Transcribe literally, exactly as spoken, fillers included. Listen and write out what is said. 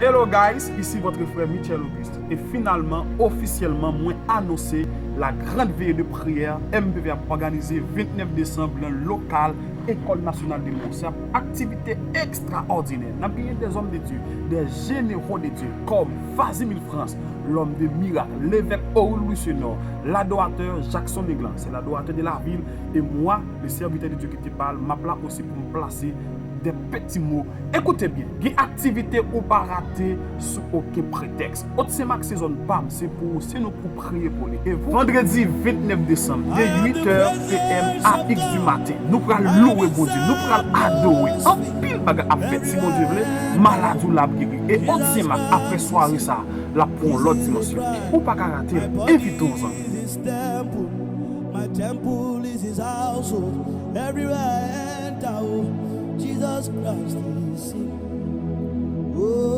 Hello guys, ici votre frère Michel Auguste. E finalman, ofisyèlman, mwen anonse la grande veillée de prière M P V ap òganize vennèf desanm nan lokal École Nationale de Mons. Se ap aktivite ekstraòdinè. N ap genyen des hommes de Dieu, des généraux de Dieu, kòm Vazimil Frantz, l'homme de miracle, levèk Orul Louis Senor, l'adorateur Jackson Neglan, c'est l'adorateur de la ville, et moi, le serviteur de Dieu qui te parle, m ap la osi pou m plase des petits mots. Ekoute byen, gen aktivite ou pa rate sou okenn pretèks. Otsemak se zòn pa m, se pou ou, se nou pou priye pou li. E vandredi vennèf desanm, de uit è P M a X di maten, nou pral louwe Bondye, nou pral adore. Anpil bagay ap fèt, si Bondye vle, maladi w la ap geri. E Otsemak, apre sware sa, l ap pran yon lòt dimansyon. Ou pa ka rate l, envite yon zanmi. This temple, my temple is his household. Everywhere I enter, oh, Jesus Christ is seen. Oh.